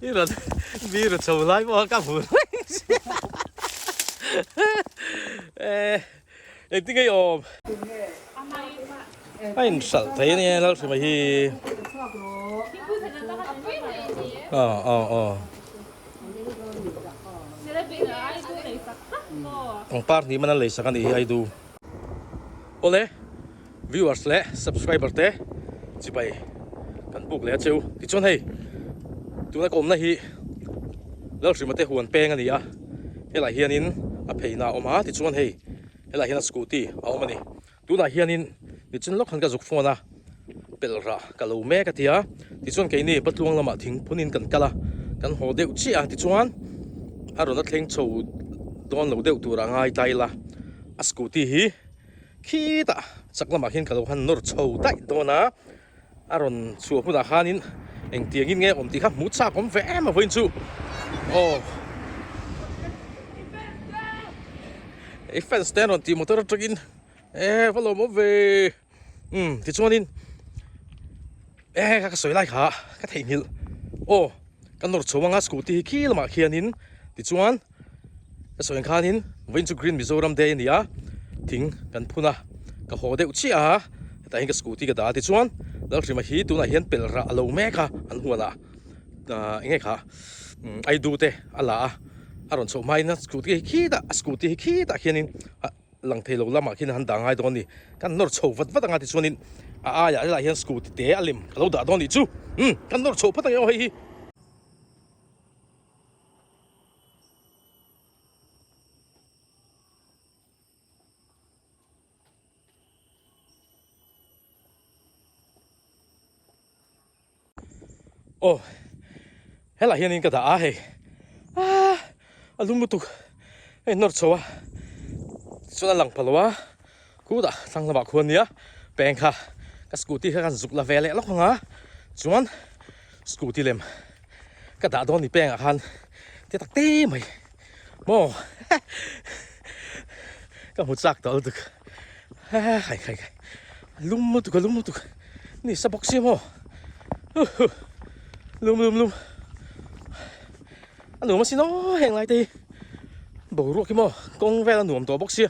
I rawn mi ru chho lai pawh ka hmu reng sia. Engtin nge i awm? A inhralh thei a nia Lalhrima hi. Aw aw aw. Pangpar hnih man an lei sak a nih hi Aidu. Awle viewers leh subscriber te chibai kan buk leh a cheu tichuan hei tuna ka awmna hi Lalhrima te huan peng a ni a helaiah hianin a pheina a awm a tichuan hei helaiah hian a scooty a awm a ni tunah hianin nichin lawk khan ka zuk phone a pelh rah ka lo mek a ti a tichuan keini Patluang lamah thingphunin kan kal a kan haw deuh chiah a tichuan a rawn a thleng chho dawn lo deuh turah ngai ta ila a scooty hi khitah chak lamah khian ka lo han nawr chho daih dawn a a rawn chhuah hunah khanin engtiangin nge awm tih kha hmuh chak awm ve em a vawiin chu aw i fans te an rawn tih motor atangin e va lawm awm ve. Umm tichuanin e ka ka sawi lai kha ka theihnghilh aw ka nawr chho anga scooty hi khi lamah khianin tichuan ka sawi ang khanin vawiin chu green Mizoram day a ni a thing kan phun a ka haw deuh chiah a hetah hian ka scooty ka dah a tichuan Lalhrima hi tunah hian pelh rah a lo mek a an huanah ahh eng nge kha Aidu te a la a a rawn chhoh hmain a scooty hi khitah a scooty hi khitah khianin ah. Lang thei lo lamah khian han dah ngai dawn a ni. Kan nawr chho vat vat anga tichuanin a aiah helaiah hian scooty te a lem ka lo dah dawn a nih chu. Umm kan nawr chho phawt ang e aw hei hi. Aw helaiah hianin ka dah a hei ah a lum lutuk hei nawr chho a chuan a lang pha lo a khutah thlang lamah khuan nia peng kha ka scooty kha kan zuk la ve leh lawk ang a chuan scooty lem ka dah dawn ni pengah khan te tak te mai maw ka hmu chak tawh lutuk khai khai khai a lum lutuk a lum lutuk ni sa bawk sia maw lum lum lum a nuam asin aw heng lai te hi boruak hi maw kawng vel a nuam tawh bawk sia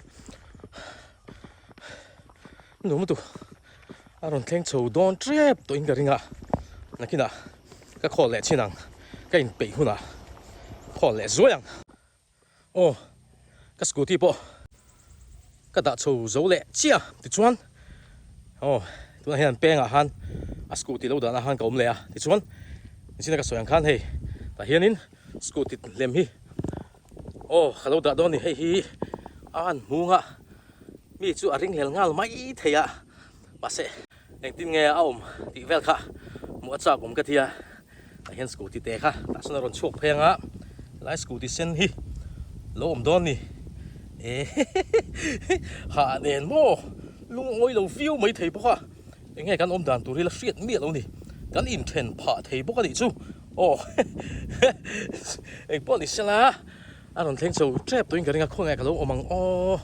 nuam lutuk a rawn thleng chho dawn tep tawhin ka ring a nakinah ka khawl leh chin ang ka inpeih hunah khawl leh zuai ang aw ka scooty pawh ka dah chho zo leh chiah tichuan aw tunah hian pengah khan a scooty lo dahna khan ka awm leh a tichuan nichina ka sawi ang khan hei tah hianin scooty lem hi aw ka lo dah dawn a ni hei hi a han hmung a mi chu a ring hlel nghal mai thei a mahse engtin nge a awm tih vel kha hmuh a chak awm ka ti a tah hian scooty te kha tah sawn a rawn chhuak phei anga helai scooty sen hi lo awm dawn ni ehehehe hah nen maw lungawi lo viau mai thei bawk a eng nge kan awm dan tur hi la hriat miah lo ni kan inthen phah thei bawk a nih chu aw engpawh ni sela. A rawn thleng chho tep tawhin ka ring a, khawngaih ka lo awm ang aw,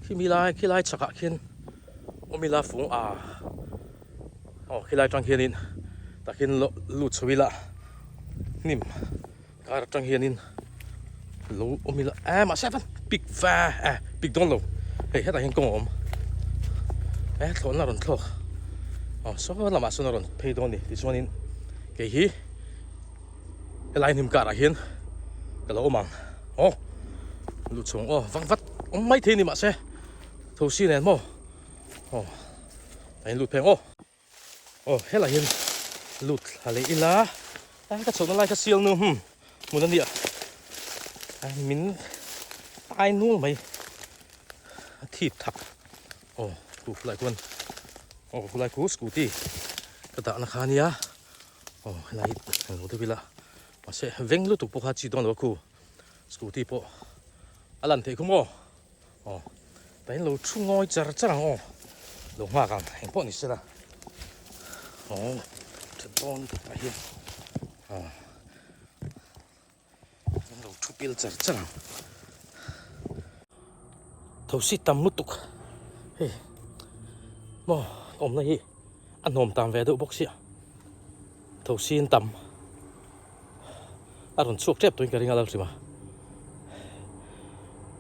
khimi lai khilai chhakah khian awm ila fung a, aw khilai atang hianin tah khian lut chho ila hnim kar atang hianin lo awm ila eh mahse a pik va eh pik dawn lo hei hetah hian kawng a awm eh thlawhna a rawn thlawk aw saw lamah sawn a rawn phei dawn a ni tichuanin kei hi. Helai hnim karah hian ka lo awm ang aw lu chhung aw vang vat awm mai thei a ni mahse thosi nen maw aw a in lut pheng aw aw helai hian lut thla leh ila a ka chhohna lai kha sial nu hum hmun a nia min tai nual mai a thip thak aw khu khulai khuan aw khulai khu scooty ka dahna kha ania. Aw helai hi englo deuh ila mahse veng lutuk pawh kha chi dawn lo a khu scooty pawh a lan theih khu maw aw tah hian lo thu ngawi char char ang aw lo nghak ang eng pawh ni sela aw that dawn lutuk tah hian aw an lo thu pil char char ang thosi tam lutuk hei maw ka awmna hi a hnawm tam ve deuh bawk sia. Thosin tam a rawn chhuak tep tuin ka ring a Lalhrima.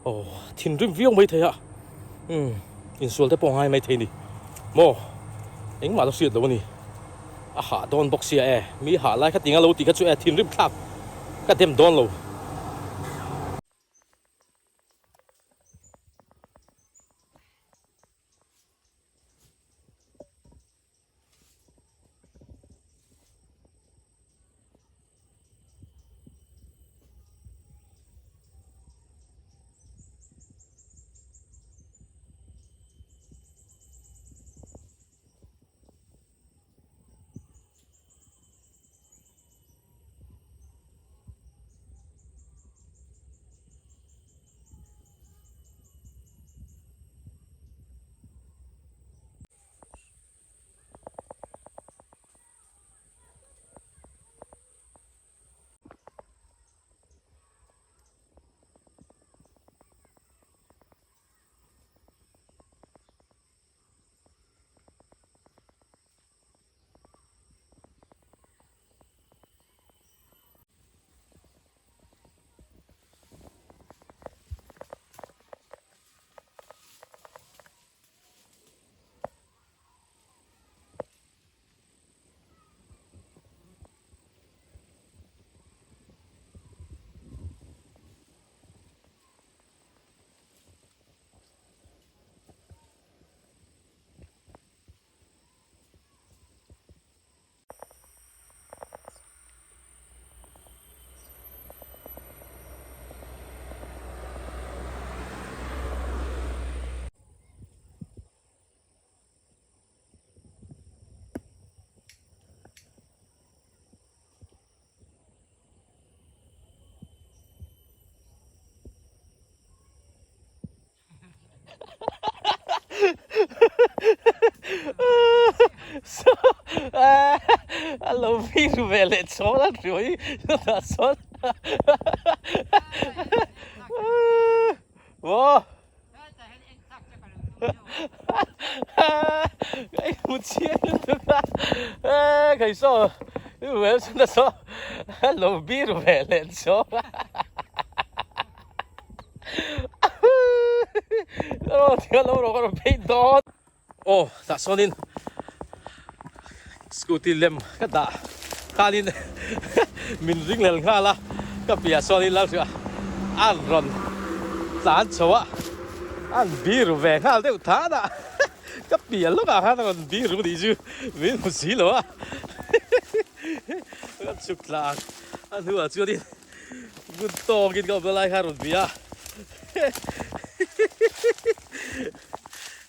Aw thinrim viau mai thei a, umm insual te pawh a ngai mai thei ni maw engmah la hriat lo a ni. A hah dawn bawk sia e, mi hah lai kha tinga lo tih kha chu e thinrim thlak ka dem dawn lo. A lo vir ve leh chawl a hruai chutah chuan maw ka inhmu chiang lutuk a kei saw Wilson-a saw a lo vir ve leh chawl a. Aw tah sawnin scooty lem ka dah khanin min ring lel nghal a ka piah sawnin lalhriat a rawn tlan chho a an bir ve nghal deuh than a ka piah lawkah khan a rawn bir ru nih chu min hmu si lo a ka chhuk tlang a hnuah chuanin. Good tawkin ka awmna lai kha a rawn bih a.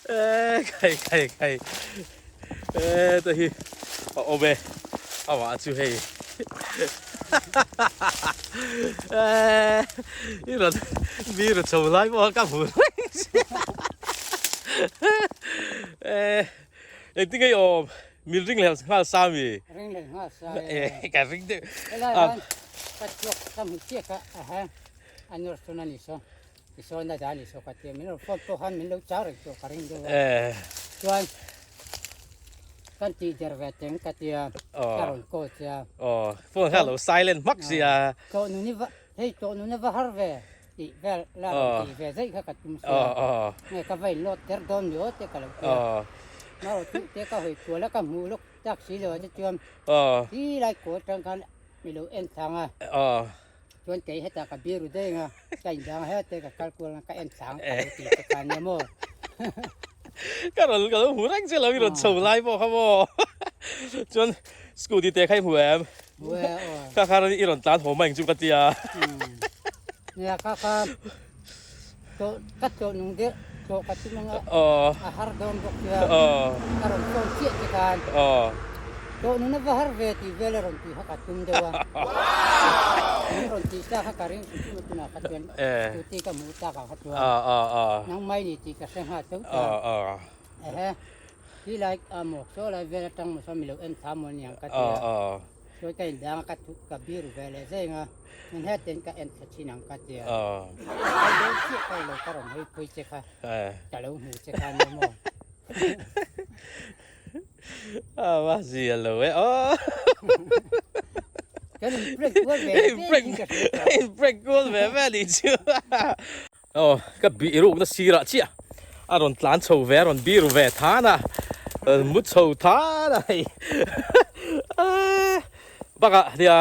Eh, kai kai kai. Eh, ta hi a awm e. Amah chu hei. Eh, i rawn mi rawn chho lai pawh ka hmu reng sia. Eh, engtin nge i awm? Min ring leh nghal sa mi? Ring leh nghal sa e. Ka ring deuh. Helai hian ka chhuak ka hmu chiah kha aha a nawr sawn a ni saw i sawn na dan i saw ka tia min rawn phone pawh khan min lo chau reng tawh ka ring deuh a. Chuan kan tih der ve teng ka tia ka rawn call che a. Aw phone kha lo silent hmak sia. Tawh nun i va hei tawh nun a va har ve tih vel la rawn tih ve daih kha ka tum sia. Nge ka va in load der dawn ni aw te ka lo tia. Marawh chu te ka hawi kual a ka hmuh lawk tak si lo a te chuan khi lai kawl atang khan mi lo en thlang a. Chuan kei hetah ka biru daih ang a, ka indang a hete ka kal kual ang a ka en thlang ka lo ti te kha nia maw. Ka rawn ka lo hmu reng che lo i rawn chho lai pawh kha maw. Chuan scooty te kha i hmu em? Hmu e aw. Kha kha i rawn tlan haw mai ang chu ka tia. Nia kha kha ka tlawh nung deuh tlawh ka tum anga a har dawn bawk sia ka rawn phone chiah che khan tlawh nun a va har ve tih vel a rawn tih kha ka tum deuh a min rawn tih sa kha ka ring hrim hrim a tunah kha chuan scooty ka hmuh tak ah kha chuan nangmai ni tih ka hre nghal tho ta ehe khi lai a mawk saw lai vel atang maw saw mi lo en thla maw niang ka ti a chuan ka indang a ka thu ka bir ve leh zeng a. Min hetin ka en thla thin ang ka tia. Ka dawn chiah ka lo ka rawn hawi pui che kha. Ka lo hmu che kha nia maw. A va zia lo e aw. Kan in prank kual ve ve prank in prank kual ve ve ni chu. Aw ka bih rukna sirah chiah a rawn tlan chho ve a rawn bir ve than a mu chho than a hei bakah nia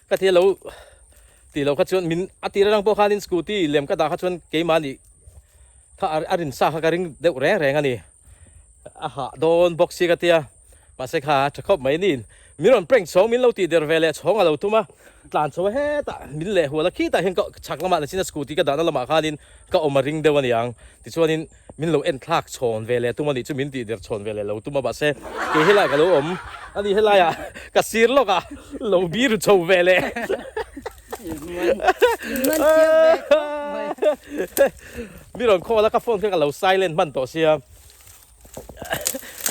ka thil lo tih loh kha chuan min a tir atang pawh khanin scooty lem ka dah kha chuan keimahni kha a rin sa kha ka ring deuh reng reng a ni a hah dawn bawk si ka tia mahse kha tha khawp mai niin min rawn prank chhawng min lo tih der ve leh chhawng a lo tum a tlan chho a hetah min leh hual a khitah hian ka chhak lamah nachin a scooty ka dahna lamah khanin ka awm a ring deuh a niang tichuanin Min lo en thlak chhawn ve leh tum a nih chu min tih der chhawn ve leh lo tum a mahse kei helai ka lo awm a ni helai ah ka sir lawk ah lo bir chho ve leh mi rawn call a ka phone kha ka lo silent hman tawh sia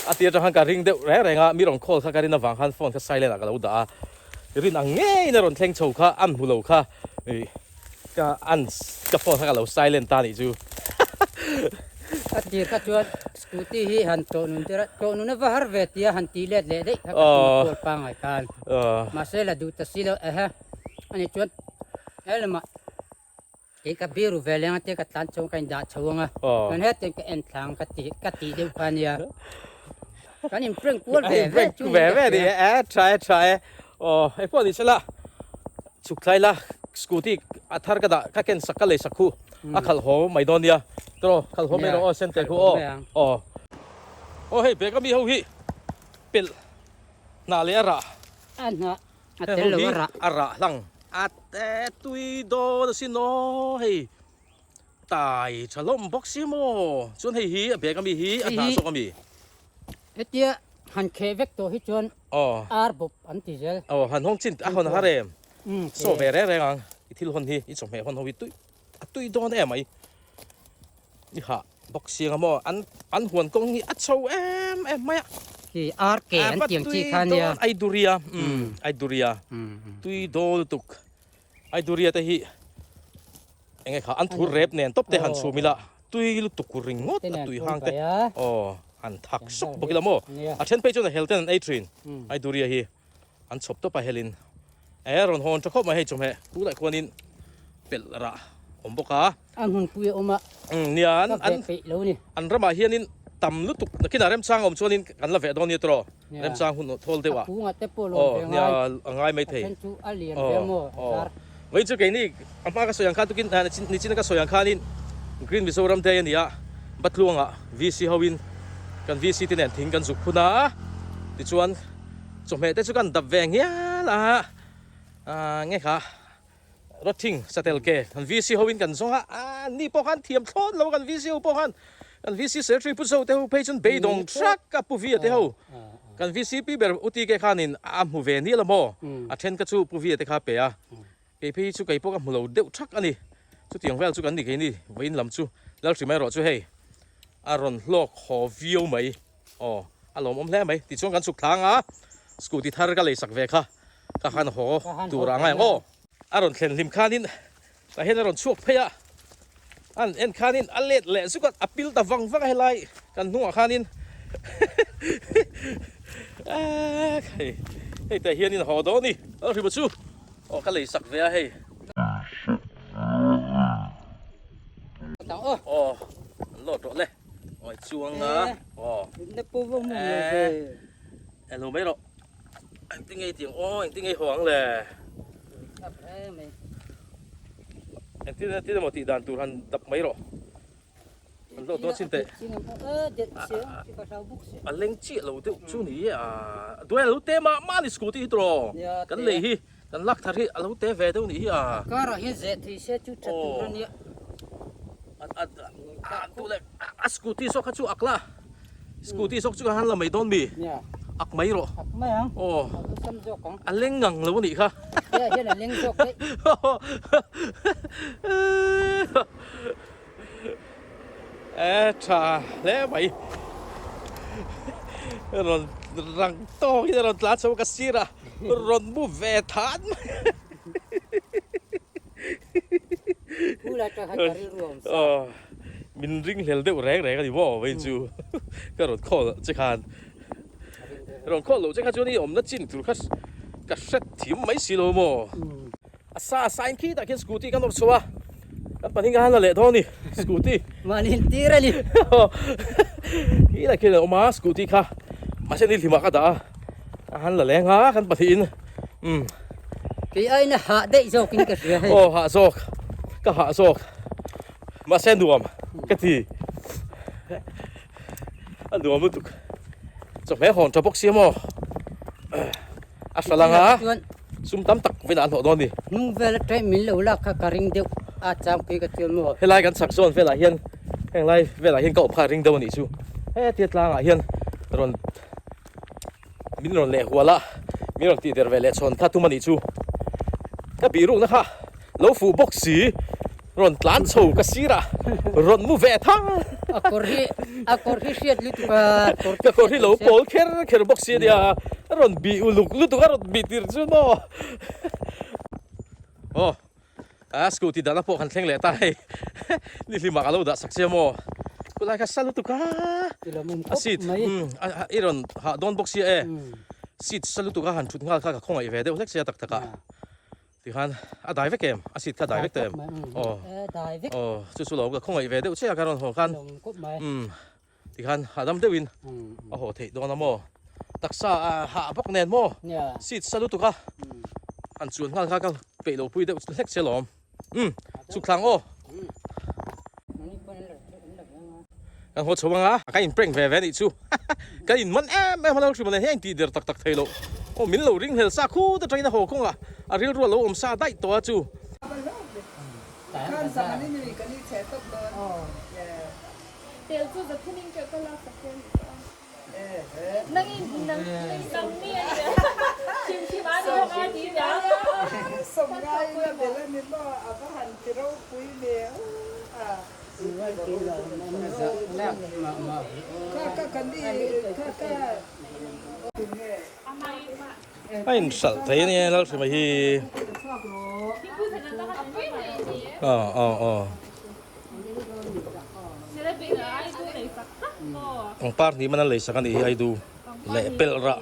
a tir atang khan ka ring deuh reng reng a mi rawn call kha ka rin avang khan phone kha silent ah ka lo dah a rin ang ngeiin a rawn thleng chho kha an hmu lo kha ih. Ka ans ka phone kha ka lo silent ta nih chu. A tir kha chuan scooty hi han tawh nun tir a, tawh nun a va har ve tia han tih let leh daih kha ka tum a kual pangai khan. Mahse la duh ta si lo ehe ani chuan he lamah kei ka biru ve leng a tia ka tlan chho ka indah chho ang a, chuan hetiang ka en thlang ka tih ka tih deuh kha ania. Kan in prank kual ve ve chu ve ve ni e tha e tha e aw hei pawh ni sela chhuk thlai la scooty a thar ka dah ka ken sak ka lei sak khu a khalh haw mai dawn nia tawh khalh haw mai rawh aw sen teh khu aw aw aw hei bag ami ho hi pelh hnah leh a rah a hnah a tel lo a rah a rah hlang a te tui dawn asin aw hei Tai tha hlawm bawk si maw? Chuan hei hi a bag ami hi a hnah zawk ami? Hetia han kheh vek tawh hi chuan ar bawp an ti zel. Aw han hawng chin a hawn har em? Saw ve reng reng ang i thil hawn hi i chawhmeh hawn ho hi tui a tui dawn em mai. I hah bawk si ang a maw an an huan kawng hi a chho em em mai a. Khi ar ke an tiang chi kha nia. Aiduria Aiduria tui dawn lutuk Aiduria te hi Enge kha an thur rep nen tawp te han chhum ila tui lutuk ringawt a tui hang te aw han thak sawk bawk ila maw a then phei chuan a hel ten an ei thin Aiduria hi an chhawp tawp a helin e rawn hawn tha khawp mai hei chawhmeh tunah khuanin pelh rah awm bawk a a hmunpui a awm a nia an an an ramah hianin tam lutuk nakinah remchang awm chuanin kan la veh dawn nia tawh Remchang hun thawl deuh ah. A kungah te pawh lawm ve ngai. Aw nia a ngai mai thei. A then chu a lian ve maw a zar. Vawiin chu keini a hma ka sawi ang khan tukin nichin ka sawi ang khanin Green Mizoram Day a ni a, Batluangah VC hoin kan VC te nen thing kan zuk phun a, tichuan chawhmeh te chu kan dap ve ngial a, nge kha Rawthing satel ke kan VC ho in kan zawng a, a ni pawh khan thiam thlawt lo kan VC ho pawh khan kan VC secretary Pu Zo te ho phei chuan beidawng thrak a Pu Via te ho kan VC pi ber U TK khanin a hmu ve ni la maw a then kha chu Pu Via te kha a pe a kei phei chu kei pawh ka hmu lo deuh thak a ni chutiang vel chu kan ni keini vawiin lam chu Lalhrimai erawh chu hei a rawn hlawk haw viau mai. Aw, a lawmawm hle mai. Tichuan kan chhuk thlang a, scooty thar ka leisak ve kha, ka han haw tur ah ngai ang aw. A rawn thlen hlim khanin tah hian a rawn chhuak phei a, an en khanin a let leh zuk a, a pil ta vang vang a helai kan hnungah khanin hei hei tah hianin a haw dawn a ni. Lalhriba chu aw ka leisak ve a hei. Aw, an lawt rawh le. Oi chuang a. Aw. Na pu vong mong lo ve. E lo mai rawh. Engtin nge tiang aw engtin nge haw ang le. Engtin engtin emaw tih dan tur han dap mai rawh. An hlawh dawn chin teh. A leng chiah lo deuh chu ni a. Duai a lo te mah mah ni scooty hi tawh. Kan lei hi kan lak thar hi a lo te ve deuh nih hi a. Car ah hian zeh thei se chu tha tur a nia. A scooty zawk kha chu ak la scooty zawk chu han la mai dawn mi ak mai rawh ak mai ang aw a leng ngang lo anih kha hian a leng zawk daih e tha hle mai rawn rang tawk in a rawn tlan chho ka sir a rawn mu ve than mai. Min ring hlel deuh reng reng a ni maw vawiin chu ka rawn call che khan. Rawn call loh che kha chuan i awmna chin tur kha ka hre thim mai si lo maw? A sa a sain khitah khian scooty kan awrh chho a, kan pahnih kha la leh dawn a ni scooty. Mahni in tir a ni. Khitah khian a awm a scooty kha mahse ni hlimah ka dah a, a han la leng a kan pahnihin umm. Kei aiin a hah daih zawkin ka hria hei. Aw hah zawk, ka hah zawk mahse nuam ka ti. A nuam lutuk. Chawhmeh hawn tha bawk sia maw? A hra lang a, sum tam tak vin an hlawh dawn a ni. Hnung vel atang min lo lak kha ka ring deuh a chang phei ka chuan maw? Helai kan chhak zawn velah hian heng lai velah hian ka awp kha a ring deuh a nih chu. Hetia tlangah hian rawn min rawn leh hual a, min rawn tih der ve leh chhawn kha tum a nih chu. Ka bihrukna kha lo fuh bawk si, rawn tlan chho ka sirah rawn mu ve thang. A kawr hi a kawr hi hriat lutuk a, kawr ka kawr hi lo pawl kher kher bawk si a nia, a rawn bih uluk lutuk a rawn bih tir chu maw. Aw. A scooty dahna pawh kan thleng leh ta hei ni hlimah ka lo dah sak che maw khulai kha sa lutuk a a seat i rawn hah dawn bawk sia e seat sa lutuk a han thut nghal kha ka khawngaih ve deuh hlek sia tak tak ah tikhan a dai vek em a seat kha a dai vek ta em aw aw chu chu lo ka khawngaih ve deuh che a ka rawn haw khan Tikhan hahdam deuhin a haw theih dawn a maw? Taksa a hah bawk nen maw? Seat sa lutuk a han chuan nghal kha ka peih lo pui deuh hlek che lawm. Umm chhuk thlang aw. Kan haw chho ang a, ka in prank ve ve anih chu. Ka in man em em a lo hrim a nen hian a intih der tak tak thei lo. Aw min lo ring hlel sa khut atangin a haw kawngah a rilru a lo awm sa daih tawh a chu. Tel chu zathumin ka ka lak sak che a nih kha. Nang in nang nang mi a ni a. Hrim hrim a ni bawk a ti nia. Sawm ngai la bel a ni maw a va han ti ropui ve a. Kha ka ka ni kha ka tunge. A inhralh thei a nia Lalhrima hi. Aw aw aw. Pangpar hnih man an lei sak a nih hi Aidu leh pelh rah.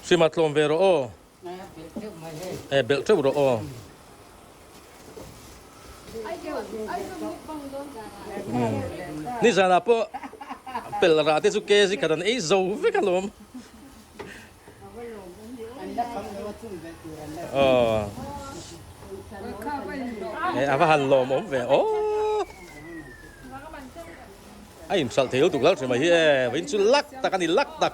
Hrima tlawm ve rawh aw. E belh teuh rawh aw. Nizanah pawh pel rah te chu kg khat an ei zo vek alawm. Aw. E a va han lawm awm ve aw. A inhralh thei lutuk lal thin mai hi e, vawiin chu lak tak a ni lak tak.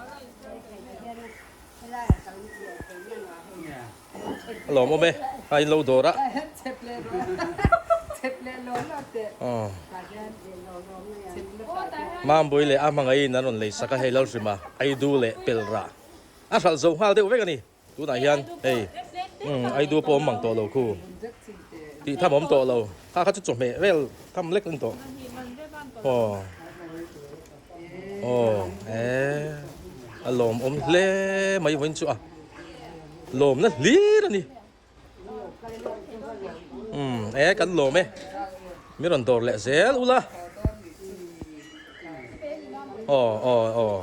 A lawmawm e, a in lo dawr a. Mambui leh a hmangaihin an rawn lei sak a, hei Lalhrima Aidu leh Pelra a hralh zo nghal deuh vek a ni. Tunah hian hei Aidu pawh awm mang tawh lo khu tih tham awm tawh lo, kha kha chu chawhmeh vel tham lek a ni tawh. Aw. Aw e a lawmawm hle mai vawiin chu a lawmna hlir a ni umm e kan lawm e mi rawn dawr leh zel ula aw aw aw.